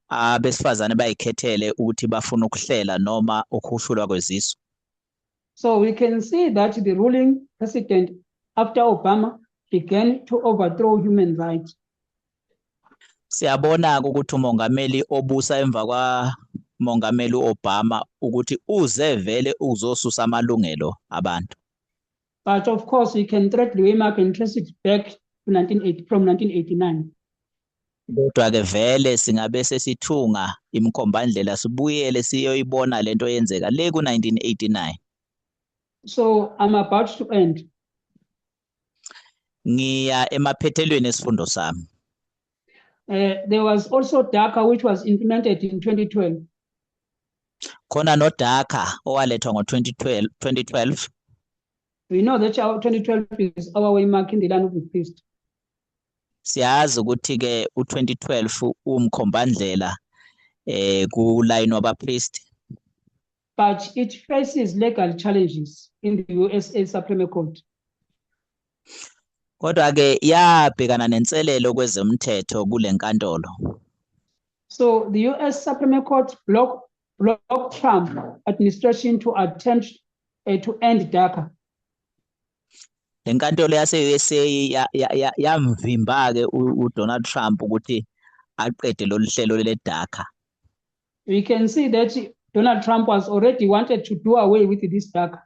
Speaker 2: abesifazane bayikhethele ukuthi bafuna ukuhlela noma ukukhushulwa kwezisu.
Speaker 1: So we can see that the ruling president after Obama began to overthrow human rights.
Speaker 2: Siyabona ukuthi umongameli obusa emva kwa mongameli Obama ukuthi uze vele uzosusa amalungelo abantu.
Speaker 1: But of course, we can track the waymark and trace it back to 1980, from 1989.
Speaker 2: Kodwa ke vele singabe sesithunga imikhombandlela, sibuyele siyoyibona lento eyenzeka le ku-1989.
Speaker 1: So I'm about to end.
Speaker 2: Ngiya emaphethelweni esifundo sami.
Speaker 1: There was also DACA, which was implemented in 2012.
Speaker 2: Khona no DACA owalethwa ngo-2012 2012.
Speaker 1: We know that our 2012 is our waymark in the land of the priest.
Speaker 2: Siyazi ukuthi ke u-2012 umkhombandlela ku line wabapriest.
Speaker 1: But it faces legal challenges in the USA Supreme Court.
Speaker 2: Kodwa ke yabhekana nenselelo kwezomthetho kule nkantolo.
Speaker 1: So the US Supreme Court blocked Trump administration to attempt to end DACA.
Speaker 2: Le nkantolo yase-USA yamvimba ke uDonald Trump ukuthi aqede lolu hlelo le DACA.
Speaker 1: We can see that Donald Trump was already wanted to do away with this DACA.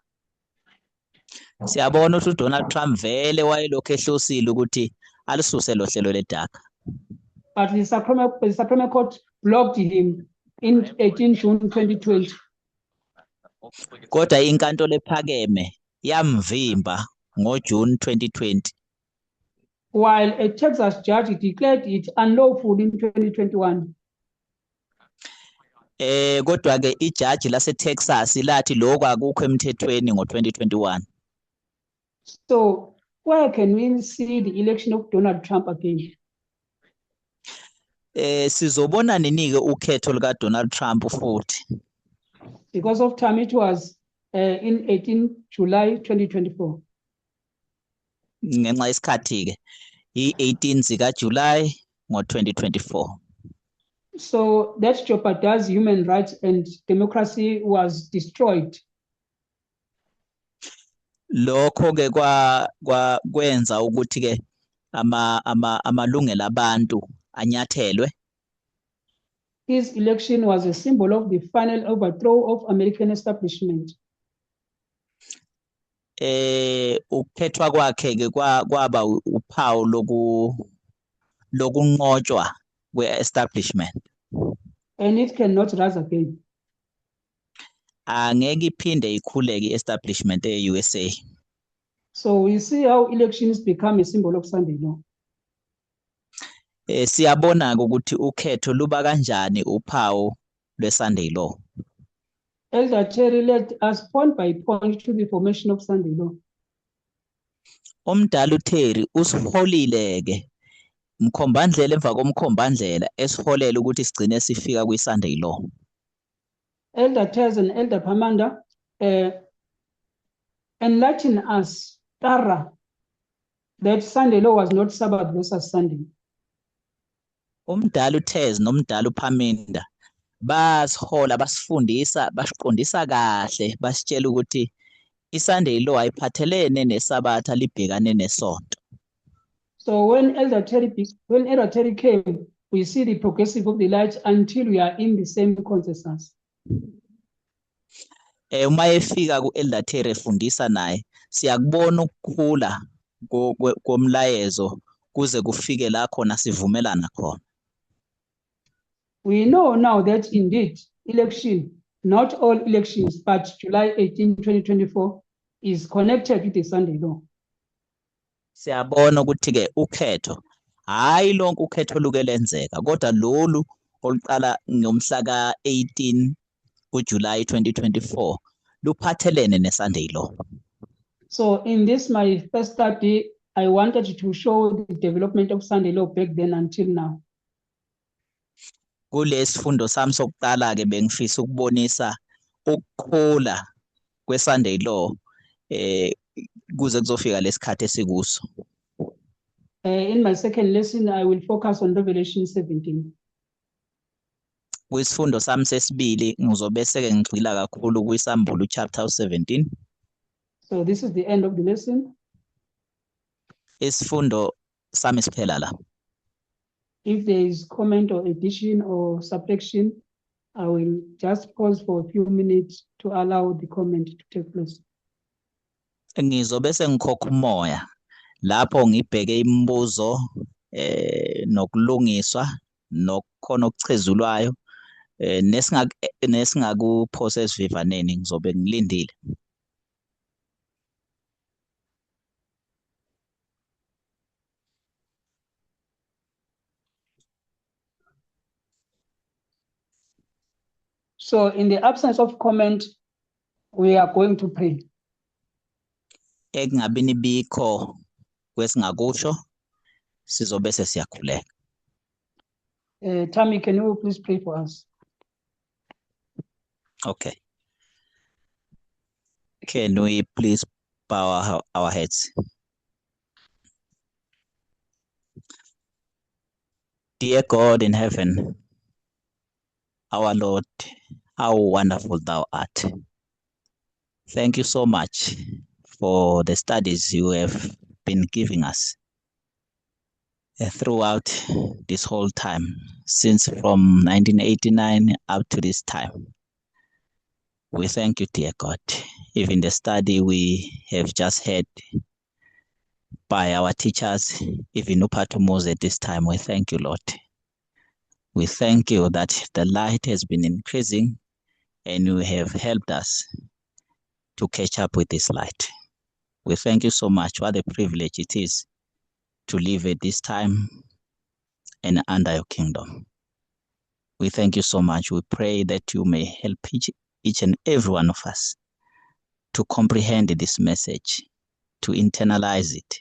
Speaker 2: Siyabona ukuthi uDonald Trump vele wayelokhu ehlosile ukuthi alisuse lo hlelo le DACA.
Speaker 1: But the Supreme Court blocked him in 18 June 2020.
Speaker 2: Kodwa inkantolo ephakeme yamvimba ngoJune 2020.
Speaker 1: While a Texas judge declared it unlawful in 2021.
Speaker 2: Kodwa ke ijaji lase Texas lathi lokho akukho emthethweni ngo2021.
Speaker 1: So where can we see the election of Donald Trump again?
Speaker 2: Sizobona nini ke ukhetho lika Donald Trump futhi?
Speaker 1: Because of time, it was in 18 July 2024.
Speaker 2: Ngenxa yesikhathi ke, i18 zika July ngo2024.
Speaker 1: So that jeopardized human rights and democracy was destroyed.
Speaker 2: Lokho ke kwa kwenza ukuthi ke amalungelo abantu anyathelwe.
Speaker 1: His election was a symbol of the final overthrow of American establishment.
Speaker 2: Ukukhethwa kwakhe ke kwaba uphawu lokunqotshwa kwe-establishment.
Speaker 1: And it cannot rise again.
Speaker 2: Angeke iphinde ikhuleke i-establishment e-USA.
Speaker 1: So we see how elections become a symbol of Sunday law.
Speaker 2: Siyabona ukuthi ukhetho luba kanjani uphawu lwe-Sunday law.
Speaker 1: Elder Terry led us point by point to the formation of Sunday law.
Speaker 2: Umdala uTerry usiholile ke mkhombandlela emva komkhombandlela esiholela ukuthi sigcine sifika kwi-Sunday law.
Speaker 1: Elder Tez and Elder Pamanda enlighten us thorough that Sunday law was not Sabbath versus Sunday.
Speaker 2: Umdala uTez nomdala uPaminda basihola, basifundisa, basiqondisa kahle, basitshela ukuthi iSunday law ayiphathelene neSabatha, libhekane nesonto.
Speaker 1: So when Elder Terry came, we see the progressive of the light until we are in the same consensus.
Speaker 2: Uma efika ku-Elder Terry efundisa naye, siyakubona ukukhula komlayezo kuze kufike la khona sivumelana khona.
Speaker 1: We know now that indeed election, not all elections, but July 18, 2024 is connected with the Sunday law.
Speaker 2: Siyabona ukuthi ke ukhetho, hayi lonke ukhetho luke lenzeka, kodwa lolu oluqala ngomhla ka-18 kuJuly 2024 luphathelene neSunday law.
Speaker 1: So in this my first study, I wanted to show the development of Sunday law back then until now.
Speaker 2: Kulesifundo sami sokuqala ke bengifisa ukubonisa ukukhula kweSunday law kuze kuzofika lesikhathi esikuso.
Speaker 1: In my second lesson, I will focus on Revelation 17.
Speaker 2: Kwisifundo sami sesibili ngizobe seke ngigxila kakhulu kwiSambulo chapter 17.
Speaker 1: So this is the end of the lesson.
Speaker 2: Isifundo sami siphela la.
Speaker 1: If there is comment or addition or subtraction, I will just pause for a few minutes to allow the comment to take place.
Speaker 2: Ngizobe sengikhokha umoya lapho ngibheke imibuzo nokulungiswa nokukhona okuchezulwayo nesingakuphosa esivivaneni, ngizobe ngilindile.
Speaker 1: So in the absence of comment, we are going to pray.
Speaker 2: Ekungabini bikho kwesingakusho, sizobe sesiyakhuleka.
Speaker 1: Tammy, can you please pray for us?
Speaker 2: Okay. Can we please bow our heads? Dear God in heaven, our Lord, how wonderful thou art. Thank you so much for the studies you have been giving us throughout this whole time, since from 1989 up to this time. We thank you, dear God. Even the study we have just had by our teachers, even Uphatumuzi at this time, we thank you, Lord. We thank you that the light has been increasing and you have helped us to catch up with this light. We thank you so much. What a privilege it is to live at this time and under your kingdom. We thank you so much. We pray that you may help each and every one of us to comprehend this message, to internalize it,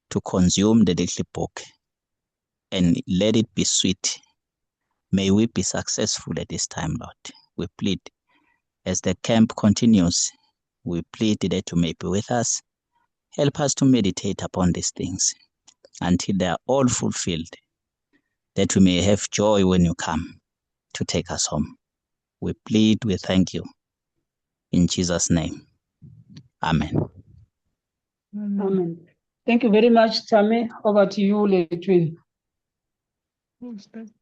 Speaker 2: to consume the little book, and let it be sweet. May we be successful at this time, Lord. We plead as the camp continues, we plead that you may be with us. Help us to meditate upon these things until they are all fulfilled, that we may have joy when you come to take us home. We plead, we thank you. In Jesus' name, amen.
Speaker 1: Amen. Thank you very much, Tammy. Over to you, Letwin.